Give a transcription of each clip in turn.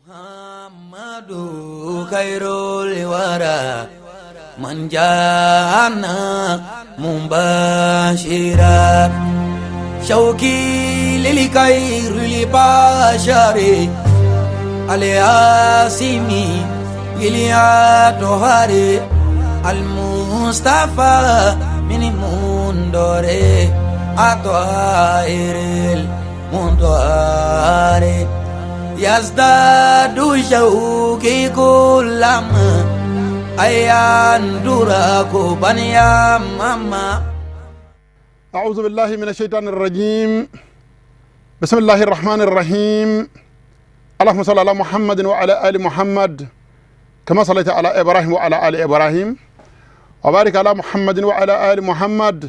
Muhammadu khairul wara man jana mubashira shauki lil khairil bashari alyasimi iliatohari almustafa min mundore atoairil mundoare yazdadu shauki kulama ayandura kubaniya mama. أعوذ بالله من الشيطان الرجيم. بسم الله الرحمن الرحيم. اللهم صل على محمد وعلى آل محمد كما صليت على إبراهيم وعلى آل إبراهيم، وبارك على محمد وعلى آل محمد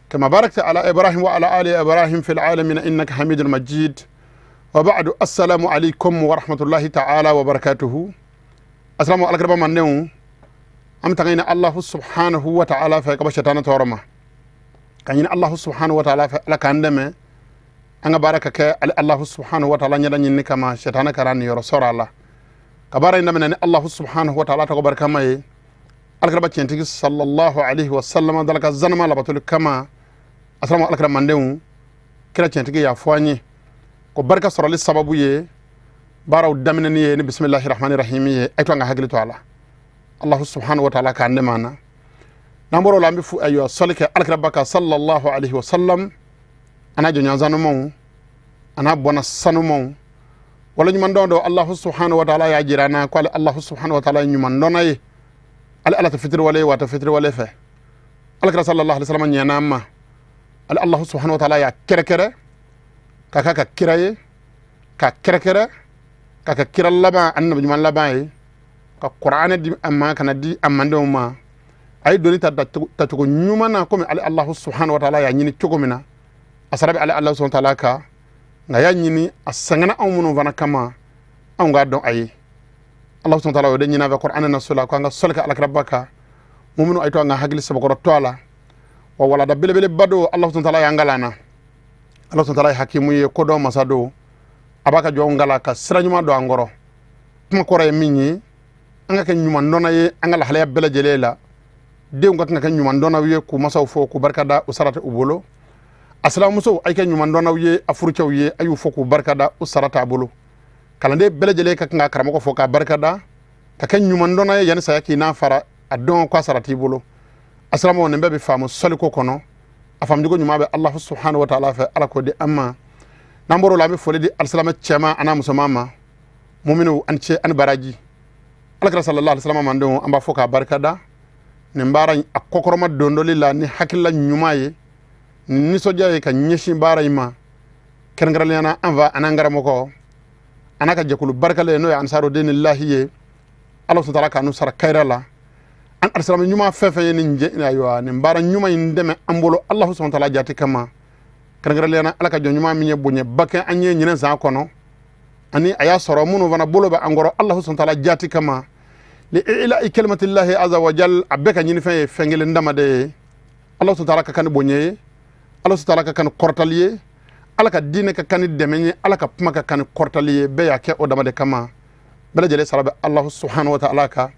كما باركت على إبراهيم وعلى آل إبراهيم في العالمين إنك حميد مجيد. وبعد، السلام عليكم ورحمة الله تعالى وبركاته. السلام عليكم من أم تغينا الله سبحانه وتعالى في كبشة تورما كان الله سبحانه وتعالى لك عندما an ka baara ka kɛ ale Allahu subhanahu wa ta'ala ɲɛda ɲinini kama, shetana kɛra nin yɔrɔ sɔrɔ a la. Ka baara in daminɛ ni Allahu subhanahu wa ta'ala tɔgɔ barikama ye, alakiraba tiɲɛtigi sallallahu alaihi wa sallam dalaka zanama labatoli kama. Asalamu alakira mandenw, kira tiɲɛtigi y'a fɔ an ye ko barika sɔrɔli sababu ye baaraw daminɛni ye ni bisimilahi rahmani rahimi ye. A to an ka hakili to a la. Allahu subhanahu wa ta'ala k'an dɛmɛ an na. N'an bɔr'o la, an bɛ fu ayiwa sɔli kɛ alakiraba kan sallallahu alaihi wa sallam, a n'a jɔɲɔgɔn sanumanw, a n'a bɔnna sanumanw. Wala ɲuman dɔn dɔ, Allahu subhanahu wa ta'ala y'a jira an na ko ale Allahu subhanahu wa ta'ala ye ɲuman dɔnna ye. Ale Ala tɛ fitiriwale ye, wa a tɛ fitiriwale fɛ. Alakira sallallahu alaihi wa sallam ɲɛna an ma. Ale Allahu subhanahu wa ta'ala y'a kɛrɛkɛrɛ k'a k'a ka kira ye, k'a kɛrɛkɛrɛ k'a kɛ kira laban ani nabi ɲuman laban ye, ka kuranɛ di a ma ka na di a mandenw ma. A ye doni ta tacogo ɲuman na komi ale Allahu subhanahu wa ta'ala y'a ɲini cogo min na. A sara bɛ ale Ala subhanahu wa ta'ala kan, nka a y'a ɲini a sɛgɛnna anw minnu fana kama, anw k'a dɔn a ye. Ala subhanahu wa ta'ala o de ɲini a fɛ kuranɛ na so la ko an ka sɔli kɛ alakiraba kan. Muminu, a ye to an ka hakili sɛbɛkɔrɔ to a la. Wa walada belebeleba don Ala subhanahu wa ta'ala y'an kalan na. Ala subhanahu wa ta'ala ye hakimu ye, kodɔn masa don. A b'a ka jɔnw kalan ka sira ɲuman don an kɔrɔ. Kuma kɔrɔ ye min ye, an ka kɛ ɲuman dɔnna ye an ka lahalaya bɛɛ lajɛlen la. Denw ka kan ka kɛ ɲuman dɔnnaw ye k'u masaw fɔ k'u barikada, u sara tɛ u bolo. A silamusow, a ye kɛ ɲuman dɔnnaw ye a furucɛw ye, a y'u fɔ k'u barikada, u sara t'a bolo. Kalanden bɛɛ lajɛlen ka kan ka karamɔgɔ fɔ k'a barikada, ka kɛ ɲuman dɔnna ye yanni saya k'i n'a fara a dɔn k'a sara t'i bolo. A silamɛw, nin bɛɛ bɛ faamu sɔliko kɔnɔ. A faamucogo ɲuman bɛ Alahu subhanahu wa ta'ala fɛ. Ala k'o di an ma. N'an bɔr'o la, an bɛ foli di alisilamɛ cɛman an'a musoman ma. Muminiw, ani ce ani baraji. Alakira sallallahu alaihi wasallam mandenw, an b'a fɔ k'a barikada nin baara in a kɔkɔrɔma dondoli la ni hakilila ɲuman ye, ni nisɔndiya ye ka ɲɛsin baara in ma. Kɛrɛnkɛrɛnnenya la, an fa an'an karamɔgɔ a n'a ka jɛkulu barikalen, n'o ye Ansarudenilahi ye. Ala subhanahu wa ta'ala k'an sara kayira la. An alisilamɛ ɲuman fɛn fɛn ye nin jɛ, ayiwa nin baara ɲuman in dɛmɛ an bolo Alahu subhanahu wa ta'ala jati kama, kɛrɛnkɛrɛnnenya la, Ala ka jɔn ɲuman min ye bonyaba kɛ an ye ɲinɛ san kɔnɔ, ani a y'a sɔrɔ minnu fana bolo bɛ an kɔrɔ Alahu subhanahu wa ta'ala jati kama, li ilahi kalimatillahi azza wa jal. A bɛɛ ka ɲinifɛn ye fɛn kelen dama de ye: Ala subhanahu wa ta'ala ka kan ni bonya ye, Ala subhanahu wa ta'ala ka kan ni kɔrɔtali ye, Ala ka diinɛ ka kan ni dɛmɛ ye, Ala ka kuma ka kan ni kɔrɔtali ye. Bɛɛ y'a kɛ o dama de kama. Bɛɛ lajɛlen sara bɛ Alahu subhanahu wa ta'ala kan.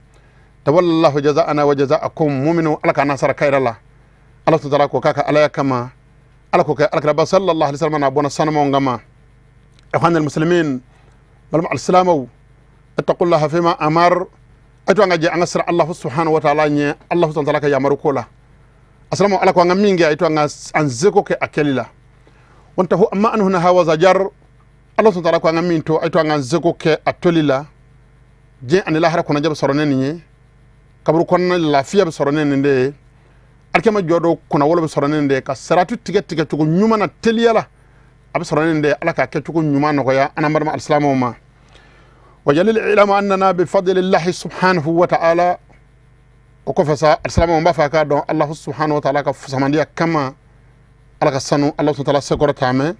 Tawallahu jaza'ana wa jaza'akum. Mu'minu, Ala k'an sara kayira la. Ala subhanahu wa ta'ala ko k'a ka alaya kama, Ala ko kɛ alakiraba sallallahu alaihi wasallam n'a bɔnna sanumanw kama. Ikhwan almuslimin, balima alisilamɛw, ittaqullaha fima amar. A to an ka jɛ an ka siran Allahu subhanahu wa ta'ala ɲɛ, Allahu subhanahu wa ta'ala ka yamaru ko la. Asalamu ala ko an ka min kɛ, a to an ka an seko kɛ a kɛli la. Wantahu amma anhu naha wa zajar. Ala subhanahu wa ta'ala ko an ka min to, a to an ka seko kɛ a toli la. Diɲɛ ani lahara kɔnɔjɛ bɛ sɔrɔ ne nin ye, kaburu kɔnɔna lafiya bɛ sɔrɔ ne nin de ye, alikɛma jɔ dɔ kunnawolo bɛ sɔrɔ ne nin de ye, ka saratu tigɛ tigɛ cogo ɲuman na teliya la, a bɛ sɔrɔ ne nin de ye. Ala k'a kɛ cogo ɲuman nɔgɔya an n'an balima alisilamɛw ma. Wajalil ilamu annana bifadlillahi subhanahu wa ta'ala. O kɔfɛ sa, alisilamɛw, n b'a fɛ a k'a dɔn, Alahu subhanahu wa ta'ala ka fusamandiya kama, Ala ka sanu, Alahu subhanahu wa ta'ala sekɔrɔ taamɛ.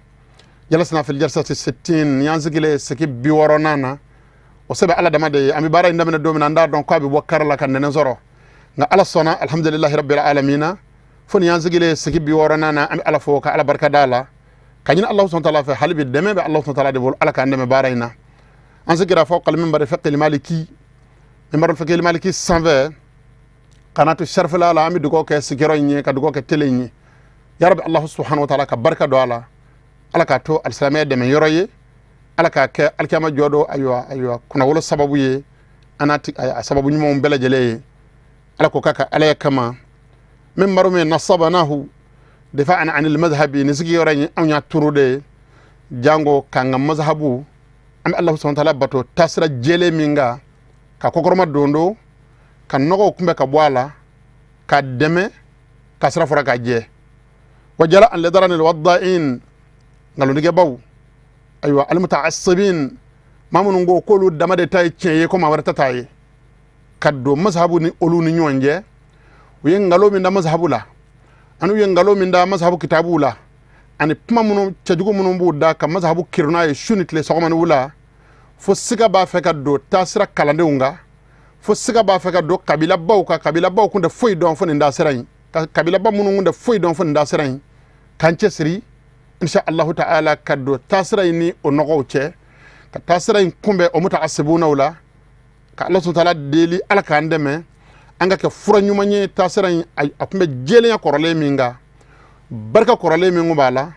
Jalasina fil jalsati sittin, y'an sigilen sigi 60nan na. O sɛbɛ Ala dama de ye. An bɛ baara in daminɛ don min na, an t'a dɔn k'a bɛ bɔ kari la ka nɛnɛ sɔrɔ, nka Ala sɔnna, alhamdulilahi rabbil alamina. Fo ni y'an sigilen sigi 60nan na, an bɛ Ala fo ka Ala barika da la, ka ɲini Alahu subhanahu wa ta'ala fɛ. Hali bi dɛmɛ bɛ Alahu subhanahu wa ta'ala de bolo. Ala k'an dɛmɛ baara in na. An sigira fawqa al-minbar fiqh al-maliki, minbar fiqh al-maliki sanfɛ, kanatu sharfila la. An bɛ dugawu kɛ sigiyɔrɔ in ye, ka dugawu kɛ télé in ye. Ya rabbi, Allahu subhanahu wa ta'ala ka barika don a la. Ala k'a to alisilamɛya dɛmɛ yɔrɔ ye. Ala k'a kɛ alikiyama jɔ don, ayiwa ayiwa, kunnawolo sababu ye, an n'a a sababu ɲumanw bɛɛ lajɛlen ye. Ala ko k'a ka Alaya kama. Minbaru min nasabanahu difa'an anil madhhabi, nin sigiyɔrɔ in anw y'a turu de jango k'an ka mazhabu, an bɛ Allahu subhanahu wa ta'ala bato taasira jɛlen min kan, ka kɔkɔrɔma don, ka nɔgɔw kunbɛ ka bɔ a la, ka dɛmɛ ka sira fɔra ka jɛ. Wa jala an lidaranil wadda'in, nkalontigɛbaw, ayiwa, almutaassibin, maa minnu ko k'olu dama de ta ye tiɲɛ ye, ko maa wɛrɛ ta t'a ye, ka don mazhabu ni olu ni ɲɔgɔn cɛ. U ye nkalon min da mazhabu la, ani u ye nkalon min da mazhabu kitabuw la, ani kuma minnu cɛjugu minnu b'u da ka mazhabu kiruna ye su ni tile, sɔgɔma ni wula, fo siga b'a fɛ ka don taasira kalandenw kan, fo siga b'a fɛ ka don kabilabaw kan. Kabilabaw kun tɛ foyi dɔn fo nin taasira in, ka kabilaba minnu kun tɛ foyi dɔn fo nin taasira in, k'an cɛsiri insha Allahu ta'ala ka don taasira in ni o nɔgɔw cɛ, ka taasira in kunbɛn o mutaasibunaw la, ka Ala subhanahu ta'ala deli, Ala k'an dɛmɛ an ka kɛ fura ɲuman ye taasira in. A tun bɛ jɛlenya kɔrɔlen min kan, barika kɔrɔlen min kun b'a la,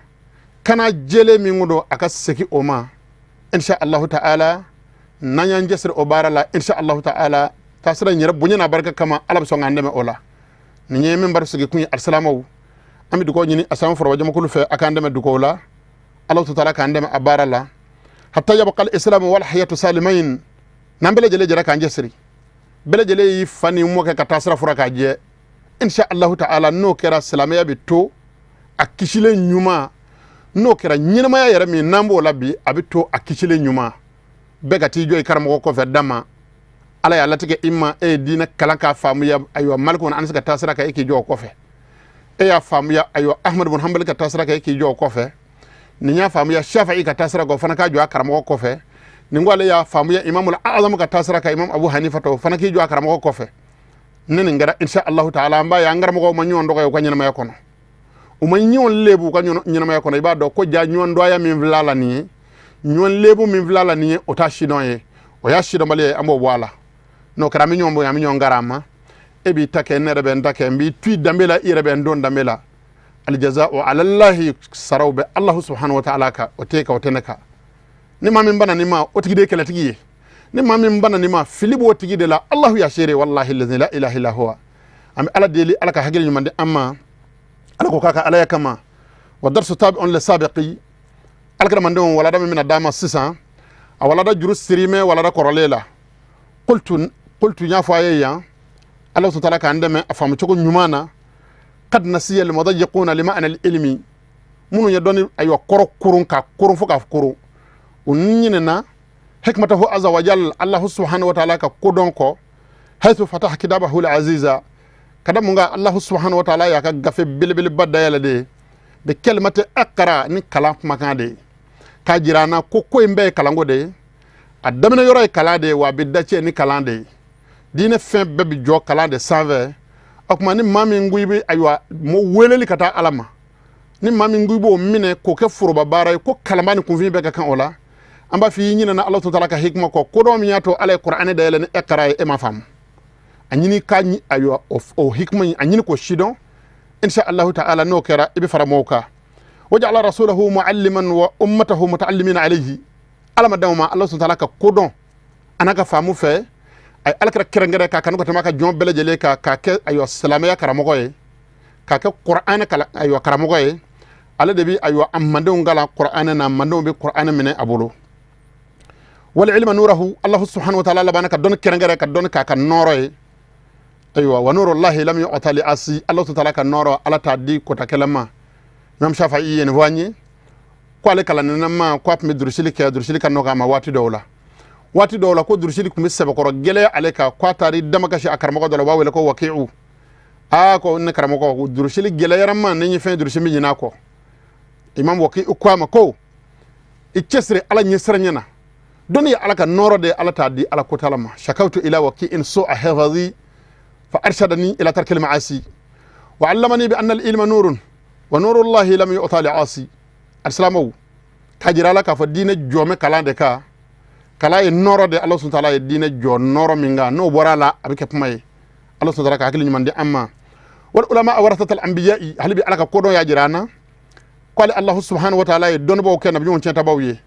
kana jɛlen min kun don, a ka segin o ma insha Allahu ta'ala. N'an y'an cɛsiri o baara la, insha Allahu ta'ala, taasira in yɛrɛ bonya n'a barika kama, Ala bɛ sɔn k'an dɛmɛ o la. Nin ye min baro sigi kun ye. Alisilamaw, an bɛ dugawu ɲini asilamu forobajamakulu fɛ, a k'an dɛmɛ dugawu la. Ala ta'ala k'an dɛmɛ a baara la, hatta yabqa al-islamu wal hayatu salimain. N'an bɛɛ lajɛlen jɛra k'an cɛsiri, bɛɛ lajɛlen y'i fa ni mɔkɛ ka taasira fura k'a jɛ, insha Allahu ta'ala, n'o kɛra, silamɛya bɛ to a kisilen ɲuman. N'o kɛra, ɲɛnamaya yɛrɛ min n'an b'o la bi, a bɛ to a kisilen ɲuman. Bɛɛ ka t'i jɔ i karamɔgɔ kɔfɛ dama. Ala y'a latigɛ i ma, e ye diinɛ kalan k'a faamuya, ayiwa, Malik kɔni an se ka taasira kan, e k'i jɔ o kɔfɛ. E y'a faamuya, ayiwa, Ahmadu bun Hanbali ka taasira kan, e k'i jɔ o kɔfɛ. Nin y'a faamuya Shafi'i ka taasira kan, o fana k'a jɔ a karamɔgɔ kɔfɛ. Nin ko ale y'a faamuya Imamul Azam ka taasira kan, Imam Abu Hanifa ta, o fana k'i jɔ a karamɔgɔ kɔfɛ. Ne nin kɛra, insha Allahu ta'ala, an b'a ye an karamɔgɔw ma ɲɔgɔn dɔgɔya u ka ɲɛnamaya kɔnɔ, u ma ɲɔgɔn lebu u ka ɲɛnamaya kɔnɔ. I b'a dɔn ko ja ɲɔgɔn dɔgɔya min filɛ a la nin ye, ɲɔgɔn lebu min filɛ a la nin ye, o t'a sidɔn ye, o y'a sidɔnbali ye. An b'o bɔ a la. N'o kɛra, an bɛ ɲɔgɔn bonya, an bɛ ɲɔgɔn karama. E b'i ta kɛ, ne yɛrɛ bɛ n ta kɛ. N b'i to i danbe la, i yɛrɛ bɛ n don danbe la. Aljaza'u alallahi, saraw bɛ Allahu subhanahu wa ta'ala kan, o tɛ kan, o tɛ ne kan. Ni maa min bana nin ma, o tigi de ye kɛlɛtigi ye. Ni maa min bana nin ma, fili b'o tigi de la. Allahu ya seere, wallahi lazi la ilaha illa huwa. An bɛ Ala deli, Ala ka hakili ɲuman di an ma. Ala ko k'a ka Alaya kama. Wa darsu tabi'un li sabiqi. Alakiramandenw, walada min bɛna d'a ma sisan, a walada juru sirimɛ walada kɔrɔlen la. Qultu qultu, n y'a fɔ a ye yan, Ala subhanahu wa ta'ala k'an dɛmɛ a faamu cogo ɲuman na. Qad nasiya al-mudayyiquna li ma'na al-ilmi, minnu ye dɔnni, ayiwa, kɔrɔ koron ka koron fo ka koron, u ɲinɛna hikmatahu azza wa jal, Allahu subhanahu wa ta'ala ka kodɔn kɔ, haythu fataha kitabahu al-aziza, ka da mun kan? Allahu subhanahu wa ta'ala y'a ka gafe belebeleba dayɛlɛ de bi kalimati iqra, ni kalan kumakan de ye, k'a jira an na ko ko in bɛɛ ye kalanko de ye. A daminɛ yɔrɔ ye kalan de ye, wa a bɛ dacɛ ni kalan de ye. Diinɛ fɛn bɛɛ bɛ jɔ kalan de sanfɛ. O tuma, ni maa min ko i bɛ, ayiwa, mɔ weleli ka taa Ala ma, ni maa min ko i b'o minɛ k'o kɛ foroba baara ye, ko kalanba ni kunfin bɛɛ ka kan o la, an b'a fɔ i ɲinɛna Ala ta'ala ka hikima kɔ. Kodɔn min y'a to Ala ye Kuranɛ dayɛlɛ ni iqra ye, e ma faamu. A ɲini ka, ayiwa, o hikima in, a ɲini k'o sidɔn, insha Allahu ta'ala. N'o kɛra, i bɛ fara mɔgɔw kan. Waja'ala rasulahu mu'alliman wa ummatahu muta'allimina alayhi. Ala ma d'anw ma, Ala subhanahu wa ta'ala ka kodɔn a n'a ka faamu fɛ, a ye Alakira kɛrɛnkɛrɛn k'a kanu ka tɛmɛ a ka jɔn bɛɛ lajɛlen kan, k'a kɛ, ayiwa, silamɛya karamɔgɔ ye, k'a kɛ Kuranɛ kalan, ayiwa, karamɔgɔ ye. Ale de bɛ, ayiwa, a mandenw kalan Kuranɛ na, mandenw bɛ Kuranɛ minɛ a bolo. Wal ilma nurahu, Allahu subhanahu wa ta'ala labanna ka dɔnni kɛrɛnkɛrɛn, ka dɔnni k'a ka nɔɔrɔ ye. Ayiwa, wa nurullahi lam yu'ta li asi, Allahu ta'ala ka nɔɔrɔ, Ala t'a di kotakɛla ma. Imam Shafi'i ye nin fɔ an ye ko ale kalannena ma, ko a tun bɛ durusili kɛ, durusili ka nɔgɔ a ma waati dɔw la. Waati dɔw la, ko durusili tun bɛ sɛbɛkɔrɔ gɛlɛya ale kan, ko a taara i damakasi a karamɔgɔ dɔ la, u b'a wele ko Waki'u. Aa, ko ne karamɔgɔ, ko durusili gɛlɛyara n ma, ni n ye fɛn durusi, n bɛ ɲinɛ a kɔ. Imam Waki'u ko a ma ko i cɛsiri Ala ɲɛsiranɲɛ na, dɔnni ye Ala ka nɔɔrɔ de ye, Ala t'a di Ala kotala ma. Shakawtu ila waki'in su'a hifadhi fa arshadani ila tarkil ma'asi wa allamani bi anna al-ilma nurun wa nurullahi lam yu'ta li asi. Alisilamɛw, k'a jira ala k'a fɔ diinɛ jɔmɛ kalan de kan. Kalan ye nɔɔrɔ de. Ala subhanahu ta'ala ye diinɛ jɔ nɔɔrɔ min kan, n'o bɔra a la, a bɛ kɛ kuma ye. Ala subhanahu ta'ala ka hakili ɲuman di an ma. Wal ulama warathatul anbiya, hali bi Ala ka kodɔn y'a jira an na ko ale Allahu subhanahu wa ta'ala ye dɔnnibaw kɛ nabiɲumanw tiɲɛtabaw ye.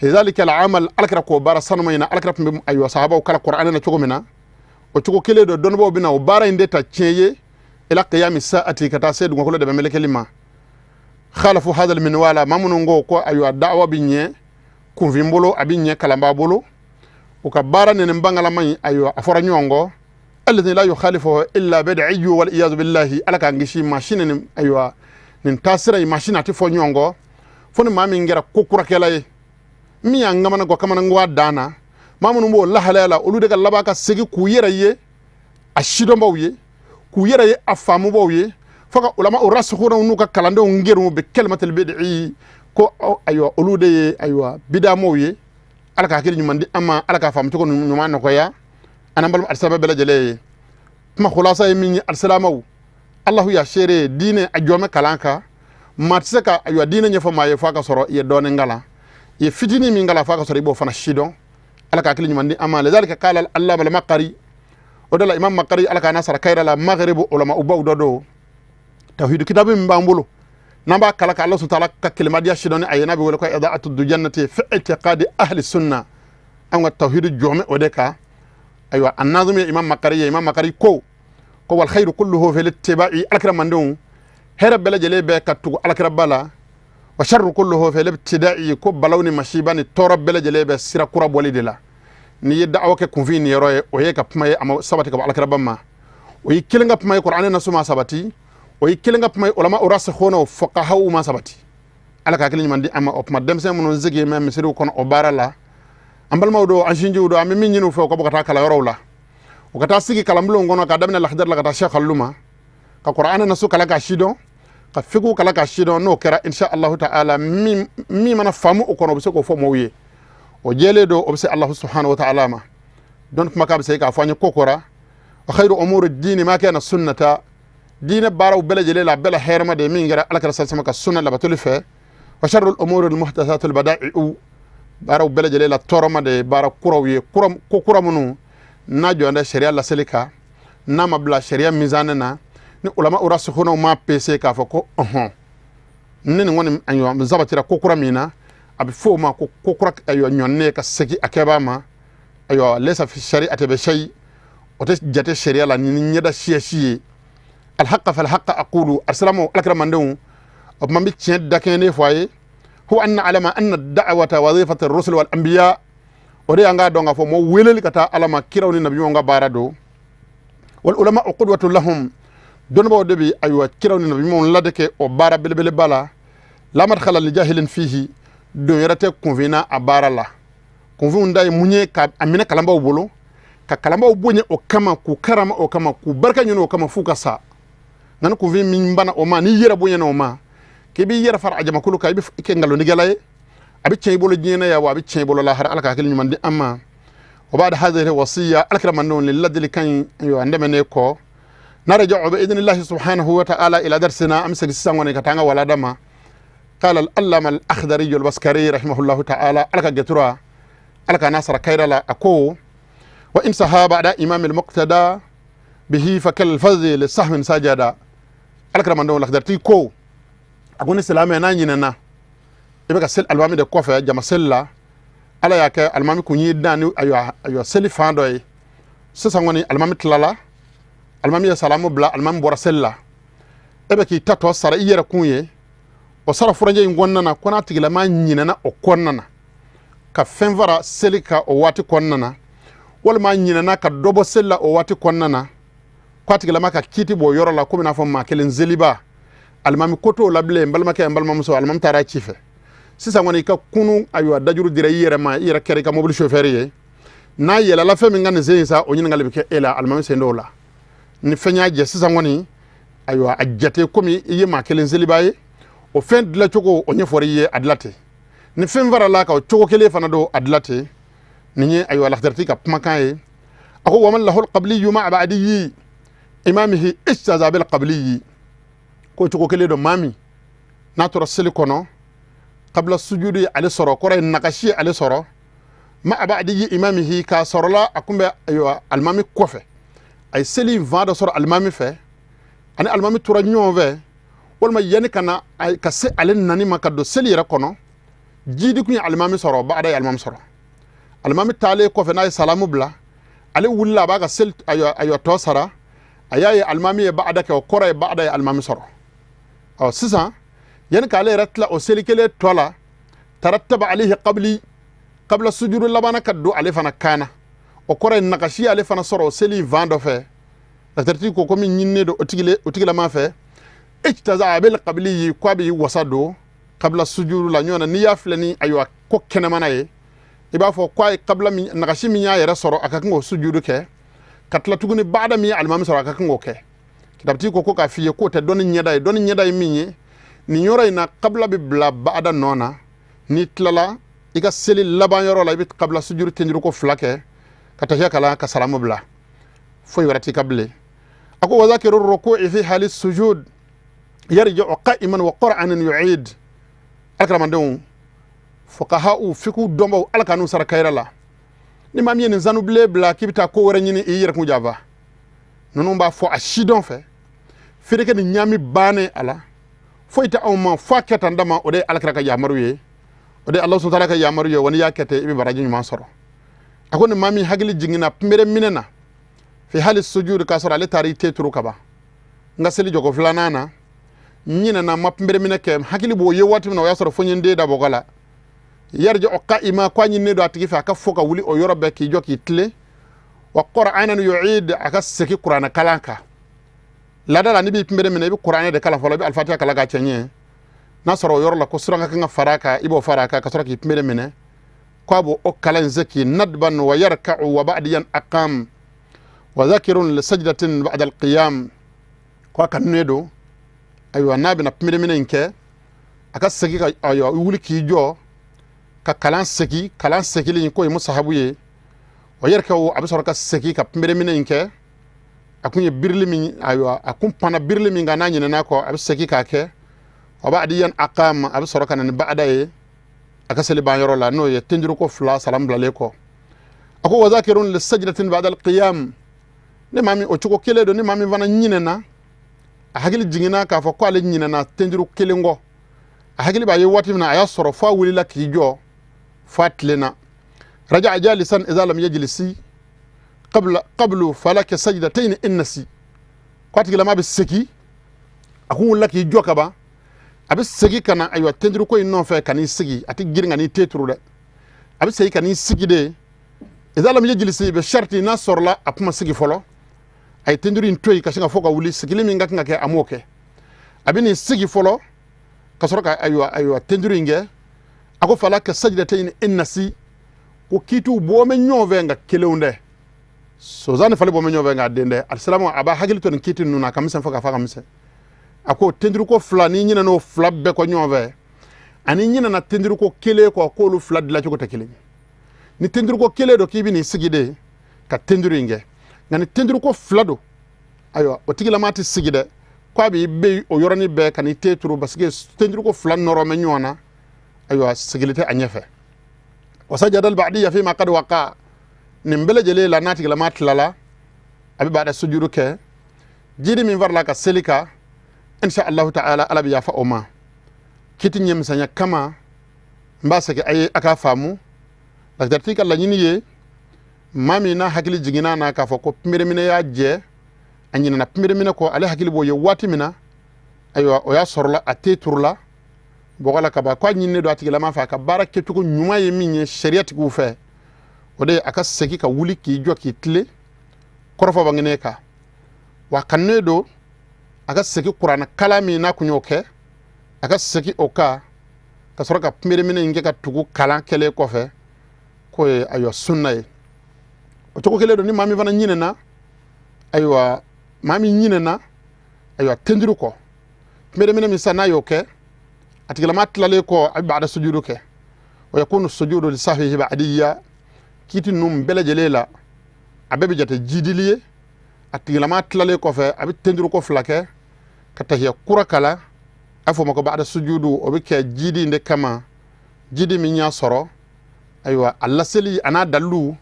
Zalika al-amal, alakira k'o baara sanuma in na, alakira tun bɛ, ayiwa, sahabaw kalan Kuranɛ na cogo min na, o cogo kelen don dɔnnibaw bɛna o baara in de ta tiɲɛ ye ila qiyami sa'ati, ka taa se dugukolo dɛmɛ melekeli ma. Khalafu hadha al-minwala, maa minnu ko ayiwa, da'wa bɛ ɲɛ kunfin bolo, a bɛ ɲɛ kalanbaa bolo, u ka baara nɛnɛ bangalama in, ayiwa, a fɔra ɲɔgɔn kɔ. Alladhi la yukhalifu illa bid'iyyu wal iyadu billahi, Ala k'an kisi maa si nin, ayiwa, nin taasira in, maa si na tɛ fɔ ɲɔgɔn kɔ fo ni maa min kɛra ko kurakɛla ye, min y'an kamana gɔ kamanagan dan na. Maa minnu b'o lahalaya la, olu de ka laban ka segin k'u yɛrɛ ye a sidɔnbaw ye, k'u yɛrɛ ye a faamubaw ye, fo ka ulama o rasikhunaw n'u ka kalandenw gɛrɛw bɛ kalimatul bid'i ko, ayiwa, olu de ye, ayiwa, bidamaw ye. Ala ka hakili ɲuman di an ma, Ala k'a faamu cogo ɲuman nɔgɔya an n'an balima alisilama bɛɛ lajɛlen ye. Kuma khulasa ye min ye, alisilamaw, Allahu y'a seere, diinɛ a jɔmɛ kalan kan. Maa tɛ se ka, ayiwa, diinɛ ɲɛfɔ maa ye f'a ka sɔrɔ i ye dɔɔnin kalan. I ye fitinin min kalan, f'a ka sɔrɔ i b'o fana sidɔn. Ala ka hakili ɲuman di an ma. Lidhalika qala al-allama al-Maqari, o de la Imam Maqari, Ala k'a n'a sara kayira la, Maghribu ulama ubaw dɔ don. Tawhid kitabu min b'an bolo, n'an b'a kalan ka Ala subhanahu wa ta'ala ka kelemadiya sidɔn ni a ye, n'a bɛ wele ko Ida'atu Dujannati fi i'tiqadi ahli sunna, an ka tawhid jɔmɛ o de kan. Ayiwa, a nazumi ye Imam Makari ye. Imam Makari ko wal khairu kulluhu fil ittiba'i, alakira mandenw, hɛrɛ bɛɛ lajɛlen bɛ ka tugu alakiraba la. Wa sharru kulluhu fil ibtida'i, ko balaw ni masiba ni tɔɔrɔ bɛɛ lajɛlen bɛ sira kura bɔli de la. N'i ye da'awa kɛ kunfin ni yɔrɔ ye, o ye ka kuma ye, a ma sabati ka bɔ alakiraba ma. O ye kelen ka kuma ye, Kuranɛ nasu ma sabati. O ye kelen ka kuma ye, ulama rasikhuna fuqahaw ma sabati. Ala ka hakili ɲuman di an ma. O tuma, denmisɛn minnu sigi bɛ misiriw kɔnɔ o baara la, an balimaw don, an sinjiw don, an bɛ min ɲini u fɛ, u ka bɔ ka taa kalanyɔrɔw la, u ka taa sigi kalanbulonw kɔnɔ, k'a daminɛ Lakidari la ka taa Cheikh Kalilu ma, ka Kuranɛ nasu kalan k'a sidɔn, ka fiqhu kalan k'a sidɔn. N'o kɛra, insha Allahu ta'ala, min mana faamu o kɔnɔ, o bɛ se k'o fɔ mɔgɔw ye. O jɛlen don, o bɛ se Allahu subhanahu wa ta'ala ma. Dɔnni kumakan bɛ se k'a fɔ an ye ko kɔra wa khayru umuri dini ma kana sunnata, diinɛ baaraw bɛɛ lajɛlen la, a bɛɛ la hɛrɛma de ye min kɛra Ala kɛra sasama ka sunna labatoli fɛ. Wa sharrul umuri al-muhdathatul bada'i'u, baaraw bɛɛ lajɛlen la tɔɔrɔma de ye baara kuraw ye, ko kura minnu n'a jɔn tɛ sariya laseli kan, n'a ma bila sariya mizanɛ na, ni ulama rasikhunaw ma pese k'a fɔ ko ɔhɔn, ni nin kɔni, ayiwa, sabatira ko kura min na, a bɛ fɔ o ma ko ko kura, ayiwa, ɲɔnnen ka segin a kɛbaa ma. Ayiwa, laysa fi shari'ati bi shay, o tɛ jate sariya la ni ɲɛda siya si ye. Alhaqa falhaqa aqulu, alisilamu, alakira mandenw, o tuma n bɛ tiɲɛ dakɛɲɛnen fɔ a ye. Huwa an na'lama anna da'wata wazifatu ar-rusul wal anbiya, o de y'an k'a dɔn k'a fɔ mɔ weleli ka taa Ala ma, kiraw ni nabiɲumanw ka baara don. Wal ulama qudwatu lahum, dɔnnibaaw de bɛ, ayiwa, kiraw ni nabiɲumanw ladeke o baara belebeleba la. La madkhala li jahilin fihi, don yɛrɛ tɛ kunfinna a baara la. Kunfinw da ye mun ye? Ka a minɛ kalanbaaw bolo, ka kalanbaaw bonya o kama, k'u karama o kama, k'u barika ɲini o kama f'u ka sa. Nka ni kunfin min bana o ma, n'i yɛrɛ bonyana o ma, k'i b'i yɛrɛ fara a jamakulu kan, i bɛ kɛ nkalontigɛla ye. A bɛ tiɲɛ i bolo diɲɛ na yan wa, a bɛ tiɲɛ i bolo lahara. Ala ka hakili ɲuman di an ma. O b'a hadhihi wasiya, alakira mandenw, ni ladilikan in, ayiwa, an dɛmɛnen kɔ, narja'u bi idnillahi subhanahu wa ta'ala ila darsina, an bɛ segin sisan kɔni ka taa an ka walada ma. Qala al-allama al-Akhdari al-Baskari rahimahullahu ta'ala, Ala ka gɛtura, Ala ka n'a sara kayira la, a ko wa in saha ba'da imam al-muqtada bihi fa kal fadhi li sahmin sajada. Ala kira mandenw, Lakidari ko, a ko ni silamɛ n'a ɲinɛna, i bɛ ka seli alimami de kɔfɛ jama seli la, Ala y'a kɛ alimami kun y'i dan ni, ayiwa, ayiwa, seli fan dɔ ye. Sisan kɔni alimami tilala, alimami ye salamu bila, alimami bɔra seli la, e bɛ k'i ta tɔ sara i yɛrɛ kun ye. O sara furancɛ in kɔnɔna na, ko n'a tigilama ɲinɛna o kɔnɔna na ka fɛn fara seli kan o waati kɔnɔna na, walima ɲinɛna ka dɔ bɔ seli la o waati kɔnɔna na, ko a tigilama ka kiiti b'o yɔrɔ la komi n'a fɔ maa kelen seliba. Alimami ko t'o la bilen. N balimakɛ, n balimamuso, alimami taara ci fɛ. Sisan kɔni i ka kunu, ayiwa, dajuru dira i yɛrɛ ma, i yɛrɛ kɛra i ka mobili sofɛri ye. N'a yɛlɛla fɛn min ka nin sen in sa, o ɲininkali bɛ kɛ e la, alimami sen t'o la. Ni fɛn y'a jɛ sisan kɔni, ayiwa, a jate komi i ye maa kelen seliba ye. O fɛn dilancogo, o ɲɛfɔra i ye, a dilan ten. Ni fɛn farala kan, o cogo kelen fana don, a dilan ten. Nin ye, ayiwa, Lakidariti ka kumakan ye. A ko waman lahul qabliyu ma'a ba'diyi imamihi ijtaza bil qabliyi, ko cogo kelen don, maa min n'a tora seli kɔnɔ, kabila sujudu ye ale sɔrɔ, kɔrɔ ye nagasi ye ale sɔrɔ, Ma ba'di imamihi, k'a sɔrɔla a kun bɛ ayiwa alimami kɔfɛ, a ye seli fan dɔ sɔrɔ alimami fɛ, ani alimami tora ɲɔgɔn fɛ, walima yanni ka na ka se ale nani ma ka don seli yɛrɛ kɔnɔ, jidi kun ye alimami sɔrɔ, ba'da ye alimami sɔrɔ. Alimami taalen kɔfɛ, n'a ye salamu bila, ale wulila, a b'a ka seli ayiwa tɔ sara, a y'a ye alimami ye ba'da kɛ, o kɔrɔ ye ba'da ye alimami sɔrɔ. Ɔ sisan, yanni k'ale yɛrɛ tila o seli kelen tɔ la, tarattaba alayhi qabli, qabla sujuru labanna ka don ale fana kan na, o kɔrɔ ye nagasi ale fana sɔrɔ o seli fan dɔ fɛ. Lakitaritigi ko ko min ɲininen don o tigilama fɛ, ijtaza bil qabli, ko a b'i wasa don qabla sujuru la ɲɔgɔn na. N'i y'a filɛ ni ayiwa ko kɛnɛmana ye, i b'a fɔ ko a ye qabla min, nagasi min y'a yɛrɛ sɔrɔ, a ka kan k'o sujuru kɛ, ka tila tuguni baada min ye alimami sɔrɔ, a ka kan k'o kɛ. Kitabutigi ko k'a f'i ye k'o tɛ dɔnni ɲɛda ye. Dɔnni ɲɛda ye min ye nin yɔrɔ in na, qabla bɛ bila baada nɔ na. N'i tilala i ka seli laban yɔrɔ la, i bɛ qabla sujuru tenjuruko fila kɛ, ka tahiya kalan, ka salamu bila, foyi wɛrɛ t'i ka bilen. A ko wa zakiru ruku'i fi hali sujud yarji'u qa'iman wa qur'anan yu'id. Alakaramandenw, fuqaha'u, fiku dɔnbaw, Ala ka n'u sara kayira la. Ni maa min ye nin sanubilen bila k'i bɛ taa ko wɛrɛ ɲini, i yɛrɛ kun janfa. Ninnu b'a fɔ a sidɔn fɛ, feereke ni ɲaami bannen a la, foyi tɛ anw ma fo a kɛ tan dama. O de ye Alakira ka yamaru ye, o de ye Alahu subahana ka yamaru ye. Wa n'i y'a kɛ ten, i bɛ baraji ɲuman sɔrɔ. A ko ni maa min hakili jiginna kunbere minɛ na, fi hali sujud, k'a sɔrɔ ale taara i te turu ka ban, n ka seli jɔko filanan na, n ɲinɛna, ma kunbere minɛ kɛ, hakili b'o ye waati min na, o y'a sɔrɔ fo n ye n den da bɔgɔ la, yarji'u qa'ima, ko a ɲininen don a tigi fɛ a ka fo ka wuli o yɔrɔ bɛɛ k'i jɔ k'i tilen, wa qur'anan yu'id, a ka segin kuranɛ kalan kan. Laada la, n'i b'i kunbere minɛ, i bɛ kuranɛ de kalan fɔlɔ, i bɛ alifatiya kalan k'a cɛ ɲɛ. N'a sɔrɔ o yɔrɔ la ko suran ka kan ka fara a kan, i b'o fara a kan ka sɔrɔ k'i kunbere minɛ. Ko a b'o kalan in se k'i nadban wa yarka'u wa ba'diyan aqam wa zakirun li sajdatin ba'da alqiyam. Ko a kanunen don ayiwa, n'a bɛna kunbere minɛ in kɛ, a ka segin ka ayiwa wuli k'i jɔ ka kalan segin. Kalan segili in, k'o ye musahabu ye. O yɛrɛ kɛ, a bɛ sɔrɔ ka segin ka kunbere minɛ in kɛ. A kun ye birili min, ayiwa, a kun panna birili min kan, n'a ɲinɛna kɔ, a bɛ segin k'a kɛ. Wa ba'diyan aqam, a bɛ sɔrɔ ka na ni ba'da ye a ka seli ban yɔrɔ la, n'o ye tenjuruko fila salam bilalen kɔ. A ko wa zakirun li sajdatin ba'da alqiyam. Ni maa min o cogo kelen don, ni maa min fana ɲinɛna, a hakili jiginna k'a fɔ ko ale ɲinɛna tenjuru kelen kɔ, a hakili b'a ye waati min na, a y'a sɔrɔ fo a wulila k'i jɔ fo a tilenna, raja'a jalisan idha lam yajlisi qabla qablu falaka sajdatayn in nasi. Ko a tigilama bɛ segin, a kun wulila k'i jɔ ka ban, a bɛ segin ka na ayiwa tenjuruko in nɔfɛ ka n'i sigi. A tɛ girin ka n'i te turu dɛ, a bɛ segin ka n'i sigi de. Idha lam yajlisi bi sharti, n'a sɔrɔla a kuma sigi fɔlɔ, a ye tenjuru in to yen ka sin ka fɔ ka wuli, sigili min ka kan ka kɛ, a m'o kɛ, a bɛ n'i sigi fɔlɔ ka sɔrɔ ka ayiwa tenjuru in kɛ. A ko falaka sajdatayn in nasi. Ko kiitiw bɔ bɛ ɲɔgɔn fɛ, nka kelenw tɛ. Sonsan ni fali bɔ bɛ ɲɔgɔn fɛ, nka a den tɛ. Alisilamu a b'a hakili to nin kiiti ninnu na, a ka misɛn fo ka fɔ a ka misɛn. A ko tenjuruko fila, n'i ɲinɛn'o fila bɛɛ kɔ ɲɔgɔn fɛ, ani ɲinɛna tenjuruko kelen kɔ, k'olu fila dilancogo tɛ kelen ye. Ni tenjuruko kelen don, k'i bɛ n'i sigi de ka tenjuru in kɛ, nka ni tenjuruko fila don, ayiwa, o tigilama tɛ sigi dɛ, ko a b'i bɛ o yɔrɔnin bɛɛ ka n'i te turu, parce que tenjuruko fila nɔrɔ bɛ ɲɔgɔn na, ayiwa, sigili tɛ a ɲɛfɛ. Wa sajadal ba'diya fima qad waqa. Nin bɛɛ lajɛlen la, n'a tigilama tilala, a bɛ ba'da sujuru kɛ. Jiri min farala ka seli kan, insha allahu ta'ala, Ala bɛ yafa o ma. Kiti ɲɛmisɛnya kama, n b'a segin a ye a k'a faamu. Lakitariti ka laɲini ye, maa min n'a hakili jiginna na k'a fɔ ko kunbereminɛ y'a jɛ, a ɲinɛna kunbereminɛ kɔ, ale hakili b'o ye waati min na, ayiwa, o y'a sɔrɔla a te turula bɔgɔ la ka ban, k'a ɲininen don a tigilama fɛ, a ka baara kɛcogo ɲuman ye min ye sariya tigiw fɛ, o de ye a ka segin ka wuli k'i jɔ k'i tilen kɔrɔfɔ bangenen kan. Wa kanunen don a ka segin kuranɛ kalan min n'a kun y'o kɛ, a ka segin o kan ka sɔrɔ ka kunbereminɛ in kɛ ka tugu kalan kɛlen kɔfɛ, k'o ye ayiwa sunna ye. O cogo kelen don, ni maa min fana ɲinɛna, ayiwa, maa min ɲinɛna ayiwa tenduru kɔ, kunbereminɛ min sa, n'a y'o kɛ, a tigilama tilalen kɔ, a bɛ ba'da sujudu kɛ. Wa yakunu sujudu li sahwihi ba'diya. Kiiti ninnu bɛɛ lajɛlen la, a bɛɛ bɛ jate jidili ye. A tigilama tilalen kɔfɛ, a bɛ tenduruko fila kɛ ka tahiya kura kalan, a fɔ o ma ko ba'da sujudu. O bɛ kɛ jidi in de kama, jidi min y'a sɔrɔ. Ayiwa, a laseli a n'a dalilu,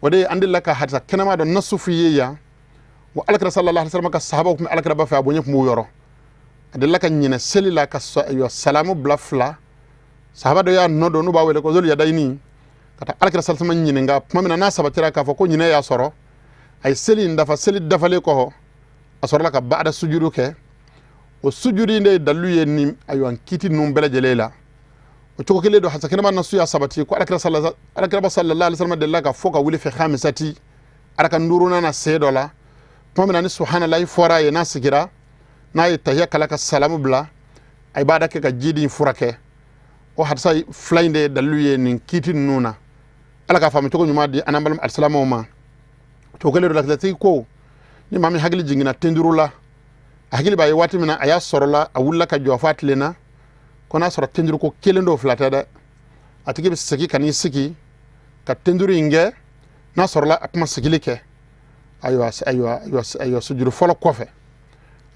o de ye an delila ka hadisa kɛnɛma dɔ nasu f'i ye yan wa. Alakira sallallahu alaihi wasallam ka sahabaw tun bɛ alakira ba fɛ, a bonya tun b'u yɔrɔ. A delila ka ɲinɛ seli la ka, ayiwa, salamu bila fila. Sahaba dɔ y'a nɔ dɔn, n'u b'a wele ko Zul Yadayini, ka taa alakira sallallahu alaihi wasallam ɲininka. Tuma min na n'a sabatira k'a fɔ ko ɲinɛ y'a sɔrɔ, a ye seli in dafa. Seli dafalen kɔ, a sɔrɔla ka baada sujudu kɛ. O sujudi in de ye dalilu ye nin, ayiwa, kiti ninnu bɛɛ lajɛlen la. O cogo kelen don, hadisa kɛnɛma nasu y'a sabati ko alakira sallallahu alaihi wasallam delila ka fɔ ka wuli fi khamisati, arakan duurunan na sen dɔ la. Tuma min na ni subhanallahi fɔra a ye, n'a sigira, n'a ye tahiya kala ka salamu bila, a ye baada kɛ ka jidi in furakɛ. O hadisa fila in de ye dalilu ye nin kiti ninnu na. Ala k'a faamu cogo ɲuman di an n'an balima alisilamɛw ma. Cogo kelen don, lakilatigi ko ni maa min hakili jiginna tenduru la, a hakili b'a ye waati min na a y'a sɔrɔ la, a wulila ka jɔ f'a tilenna, ko n'a sɔrɔ tenduru ko kelen don, fila tɛ dɛ, a tigi bɛ segin ka n'i sigi ka tenduru in kɛ. N'a sɔrɔla a kuma sigili kɛ, ayiwa, ayiwa, ayiwa, ayiwa, sujuru fɔlɔ kɔfɛ,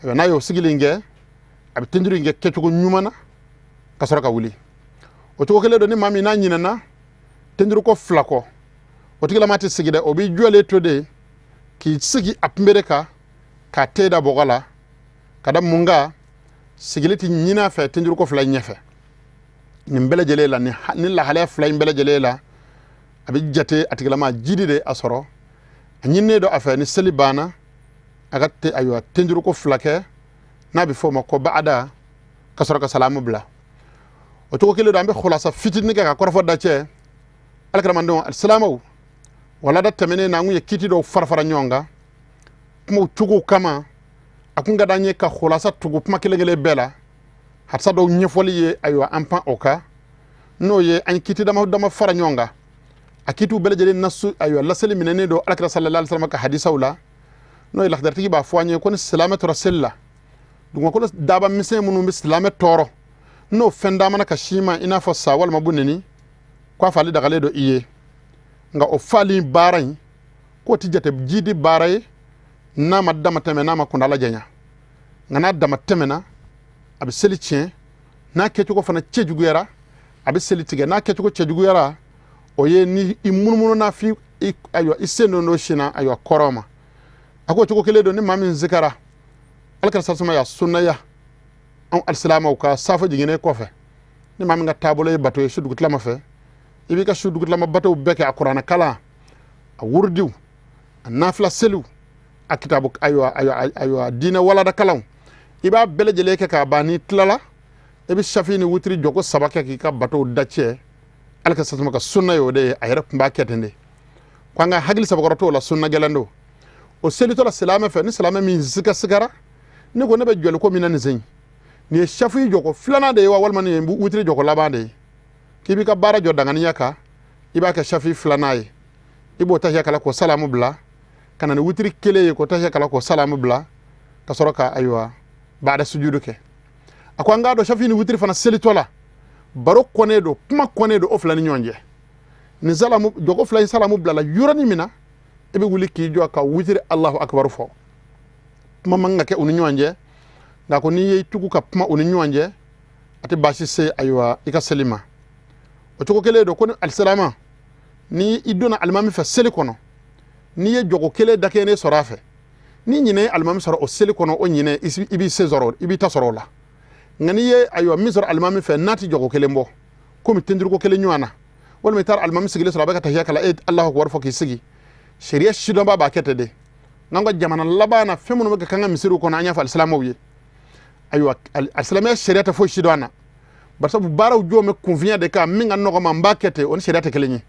ayiwa, n'a y'o sigili in kɛ, a bɛ tenduru in kɛ kɛcogo ɲuman na ka sɔrɔ ka wuli. O cogo kelen don, ni maa min n'a ɲinɛna tenduru ko fila kɔ, o tigilama tɛ sigi dɛ, o b'i jɔlen to de k'i sigi a kunbere kan k'a te da bɔgɔ la. Ka da mun kan? Sigili tɛ ɲini a fɛ tenduru ko fila in ɲɛfɛ. Nin bɛɛ lajɛlen la, ni lahalaya fila in bɛɛ lajɛlen la, a bɛ jate a tigilama jidi de a sɔrɔ. A ɲininen don a fɛ, ni seli banna, a ka te, ayiwa, tenduru ko fila kɛ, n'a bɛ fɔ o ma ko baada, ka sɔrɔ ka salamu bila. O cogo kelen don, an bɛ khulasa fitinin kɛ ka kɔrɔfɔ dacɛ. Alakiramandenw alisilamɛw, walada tɛmɛnen na, an kun ye kiti dɔw fara fara ɲɔgɔn kan kumaw cogo kama. A kun ka d'an ye ka khulasa tugu kuma kelen kelen bɛɛ la, hadisa dɔw ɲɛfɔli ye. Ayiwa, an pan o kan, n'o ye an ye kiti dama dama fara ɲɔgɔn kan. A kitiw bɛɛ lajɛlen nasu, ayiwa, laseli minɛnen don alakira sallallahu alaihi wasallam ka hadisaw la. N'o ye lakidaritigi b'a fɔ an ye ko ni silamɛ tora seli la, dugumakolo daba misɛn minnu bɛ silamɛ tɔɔrɔ, n'o fɛn damana ka s'i ma, i n'a fɔ sa walima buneni, k'a faali dagalen don i ye. Nka o faali baara in, k'o ti jate jidi baara ye n'a ma dama tɛmɛ, n'a ma kundala janya. Nka n'a dama tɛmɛna, a bɛ seli tiɲɛ. N'a kɛcogo fana cɛjuguyara, a bɛ seli tigɛ. N'a kɛcogo cɛjuguyara, o ye ni i munumunu na fi, ayiwa, i sen don dɔ sin na, ayiwa, kɔrɔ ma. A ko cogo kelen don, ni maa min zikara, alakira sasuma y'a sunnaya anw alisilamɛw ka safo jiginnen kɔfɛ, ni maa min ka taabolo ye bato ye su dugutilama fɛ, i b'i ka su dugutilama batow bɛɛ kɛ, a kuranɛ kalan, a wurudiw, a nafila seliw, a kitabu, ayiwa, ayiwa, ayiwa, diinɛ walada kalanw, i b'a bɛɛ lajɛlen kɛ k'a ban. N'i tilala, i bɛ safi ni wutiri jɔko saba kɛ k'i ka batow dacɛ. Ala ka sasuma ka sunna ye o de ye, a yɛrɛ tun b'a kɛ ten de. Ko an ka hakili sabakɔrɔ t'o la, sunna gɛlɛn don. O selitɔ la silamɛ fɛ, ni silamɛ min sigasigara, ne ko ne bɛ jɔli ko min na nin sen, nin ye safi jɔko filanan de ye wa, walima nin ye wutiri jɔko laban de ye? K'i b'i ka baara jɔ danganiya kan, i b'a kɛ safi filanan ye, i b'o tahiya kala k'o salamu bila, ka na ni wutiri kelen ye k'o tahiya kala k'o salamu bila, ka sɔrɔ ka, ayiwa, baada sujudu kɛ. A ko an k'a dɔn, safi ni wutiri fana selitɔ la, baro kɔnnen don, kuma kɔnnen don o fila ni ɲɔgɔn cɛ. Ni salamu jɔko fila in salamu bilala yɔrɔnin min na, i bɛ wuli k'i jɔ ka wutiri Alahu akibaru fɔ. Kuma man ka kɛ u ni ɲɔgɔn cɛ. Nka ko n'i y'i tugu ka kuma u ni ɲɔgɔn cɛ, a tɛ baasi se, ayiwa, i ka seli ma. O cogo kelen don, ko ni alisilama ni i donna alimami fɛ seli kɔnɔ, n'i ye jɔko kelen dakɛɲɛnen sɔrɔ a fɛ, ni ɲinɛ ye alimami sɔrɔ o seli kɔnɔ, o ɲinɛ i b'i se sɔrɔ, i b'i ta sɔrɔ o la. Nka n'i ye, ayiwa, min sɔrɔ alimami fɛ, n'a tɛ jɔko kelen bɔ, komi tenduruko kelen ɲɔgɔn na, walima i taara alimami sigilen sɔrɔ a bɛ ka tahiya kala, e Alahu akubar fɔ k'i sigi, sariya sidɔnba b'a kɛ ten de. N'an ka jamana laban na, fɛn minnu bɛ ka k'an ka misiriw kɔnɔ, an y'a fɔ alisilamɛw ye, ayiwa, alisilamɛya sariya tɛ foyi sidɔn na, barisabu baaraw jɔ bɛ kunfinya de kan. Min ka nɔgɔ ma, n b'a kɛ ten, o ni sariya tɛ kelen ye.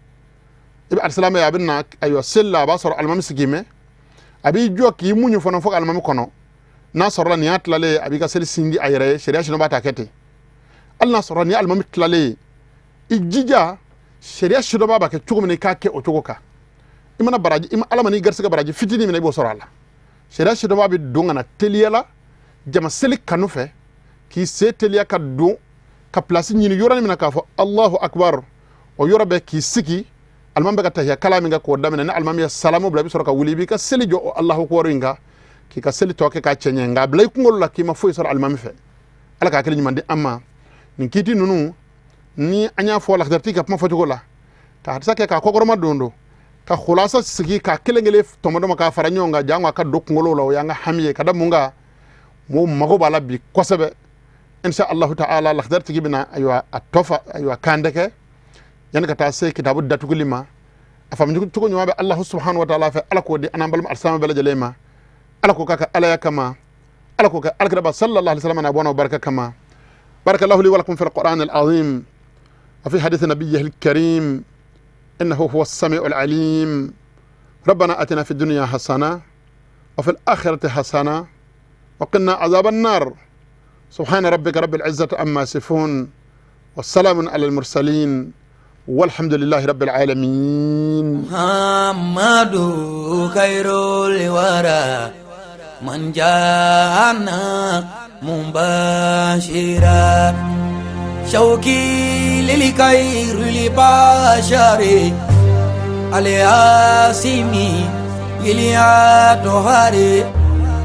I bɛ alisilamɛ, a bɛ na, ayiwa, seli la, a b'a sɔrɔ alimami sigi mɛ, a b'i jɔ k'i muɲu fana fo ka alimami kɔnɔ. N'a sɔrɔla nin y'a tilalen ye, a b'i ka seli sindi a yɛrɛ ye. Sariya sidɔnba t'a kɛ ten. Hali n'a sɔrɔ nin ye alimami tilalen ye, i jija, sariya sidɔnba b'a kɛ cogo min na, i k'a kɛ o cogo kan. I mana baraji, i ma ala ma n'i garisɛgɛ baraji fitinin min na, i b'o sɔrɔ a la. Sariya sidɔnba bɛ don ka na teliya la jama seli kanu fɛ, k'i sen teliya ka don ka pilasi ɲini yɔrɔnin min na k'a fɔ Alahu akubar, o yɔrɔ bɛɛ k'i sigi, alimami bɛ ka tahiya kalan min kɛ k'o daminɛ. Ni alimami ye salamu bila, i bɛ sɔrɔ ka wuli, i b'i ka seli jɔ o Alahu akubar in kan, k'i ka seli tɔ kɛ k'a cɛ ɲɛ. Nka a bila i kunkolo la k'i ma foyi sɔrɔ alimami fɛ. Ala ka hakili ɲuman di an ma. Nin kiiti ninnu ni an y'a fɔ lakidaritigi ka kuma fɔcogo la, Ka hadisa kɛ k'a kɔkɔrɔma don don ka khulasa sigi ka kelen kelen tɔmɔ k'a fara ɲɔgɔn kan, jango a ka don kunkolo la. O y'an ka hami ye, ka da mun kan? Mɔgɔw mago b'a la bi kosɛbɛ. Insha Allahu ta'ala, Lakhdar tigi bɛna, ayiwa, a tɔ fa, ayiwa, kan dɛgɛ yanni ka taa se kitabu datuguli ma. A faamu cogo ɲuman bɛ Allahu subhanahu wa ta'ala fɛ. Ala k'o di an n'an balima alisilamɛ bɛɛ lajɛlen ma. Ala k'o k'a ka alaya kama, Ala k'o kɛ alakiraba sallallahu alaihi wasallam n'a bɔnna barika kama. بارك الله لي ولكم في القرآن العظيم وفي حديث نبيه الكريم، إنه هو السميع العليم. ربنا أتنا في الدنيا حسنة وفي الآخرة حسنة وقنا عذاب النار. سبحان ربك رب العزة عما يصفون، والسلام على المرسلين، والحمد لله رب العالمين. محمد خير الورى من جاءنا مبشرا، شوقي للخير البشر الياسمي الأطهار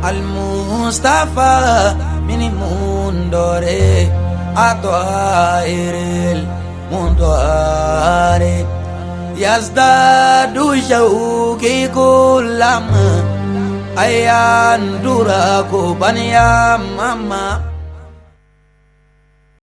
المصطفى من مندور الطاهر المطهر. يزداد شوقي كلما أيان دراكو بنيا ماما.